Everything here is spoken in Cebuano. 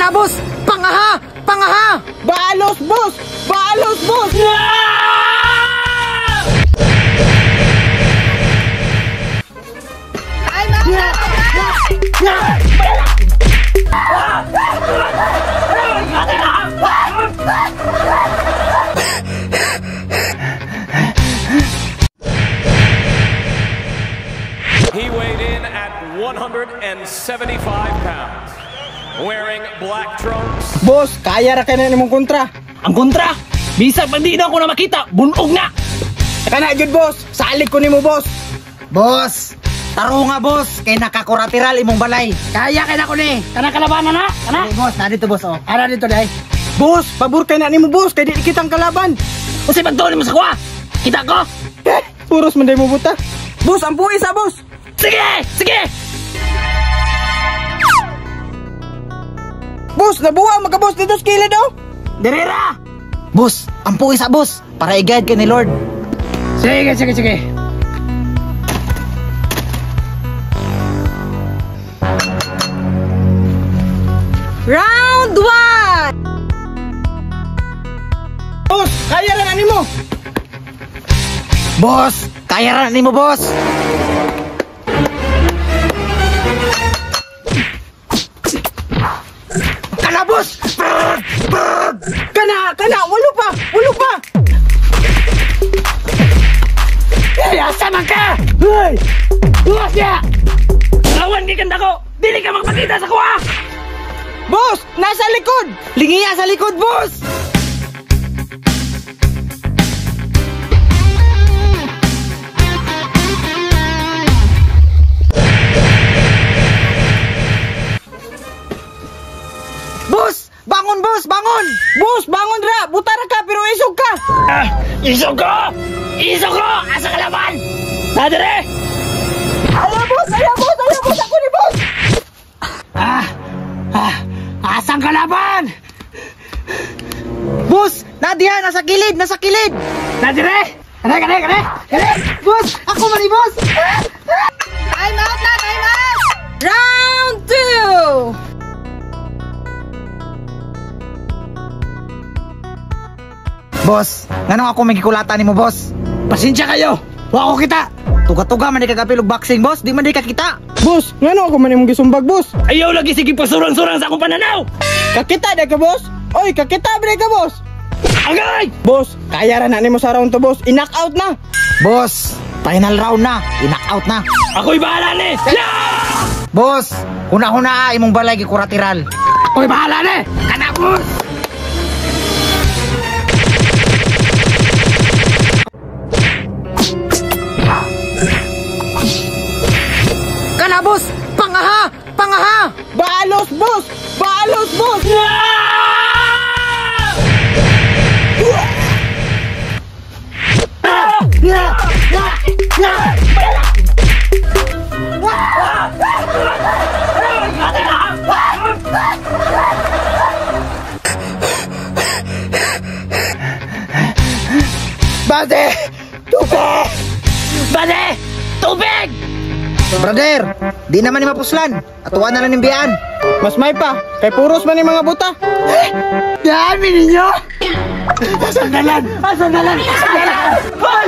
Kana boss, pangaha, pangaha. Balos boss, balos boss. He weighed in at 175 pounds, wearing black trunks. Boss, kaya ra kay na nimong kontra. Ang kontra? Bisag pag di na ako na makita, bunog na. Kana jud boss, salig ko nimo boss. Boss, taro nga boss, kay nakakurateral imong balay. Kaya kay nako ni. Kana kalabanan na, kana. Hey, boss, na dito boss oh. Ara dito dai. Boss, pabor kay na nimo boss, kay di kitang kalaban. Unsay pagtuon nimo sa kuha? Kita ko? Eh, puros man day mo buta. Boss, ang buhi sa boss. Sige, sige. Boss, nabuha magka boss dito sa kilid oh. Dirira. Boss, ang puwi sa boss para i-guide ka ni Lord. Sige, sige, sige. Round 1. Boss, kaya ra na nimo. Boss, kaya ra na nimo boss. Kana boss. Kana, kana, walo pa, walo pa. Hey, asa man ka? Hey! Buwas niya! Awan gikan dako! Dili ka magpakita sa kuha! Boss, nasa likod! Lingiya sa likod, boss! Boss! Bangon, boss! Bangon! Boss, bangon ra! Butara ka, pero isog ka! Ah, isog ko! Isog ko! Asa kalaban? Nadere! Ayaw, boss! Ayaw, boss! Ayaw, boss! Ako ni boss! Asang kalaban? Boss! Nadia! Nasa kilid! Nasa kilid! Nadere! Kane, kane, kane! Kane! Boss! Ako man ni boss! Time out na, time out. Round 2. Boss, nganong ako may gikulata nimo, boss? Pasensya kayo! Wa ko kita! Tuga-tuga man di kagapil og boxing, boss. Di man di ka kita. Boss, ngano ako man imong gisumbag, boss? Ayaw lagi sige pasurang-surang sa akong pananaw! Kakita di ka, boss? Oy, kakita ba di ka, boss? Agay! Boss, kaya ra na nimo sa round 2, boss. I-knock out na. Boss, final round na. I-knock out na. Ako'y bahala ni! Yeah! Boss, huna-huna imong balay gikuratiral. Ako'y bahala ni! Kana, boss! Kana, boss! Pangaha! Pangaha! Balos, boss! Balos, boss! Bade! Tubig! Bade! Tubig! Brother, di naman ni mapuslan. Atuwa na lang ng biyaan. Mas may pa, kay puros man yung mga buta. Dami ninyo! Sandalan! Sandalan! Sandalan! Hoy!